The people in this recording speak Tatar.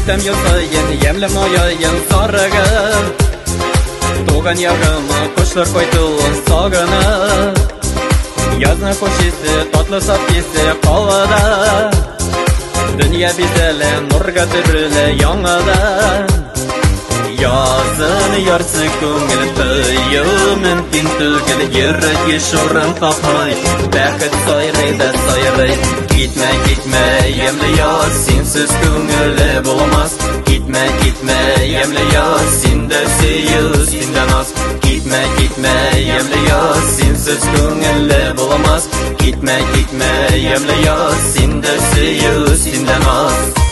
Көтәм ел саен ямьле май аен зарыгып. Туган ягыма кошлар кайтуын сагынып. Язны хуш исе, татлы саф исе калада. Дөнья бизәлә, нурга төрелә яңадан. Язын ярсы күңел тыю мөмкин түгел, йөрәк еш урын тапмый, бәхет сайрый да сайрый. Китмә, китмә, ямьле яз, синсез күңелле булмас. Китмә, китмә, ямьле яз, синдә сөю, синдә наз. Китмә, китмә, ямьле яз, синсез күңелле булмас. Китмә, китмә, ямьле яз, синдә сөю, синдә наз.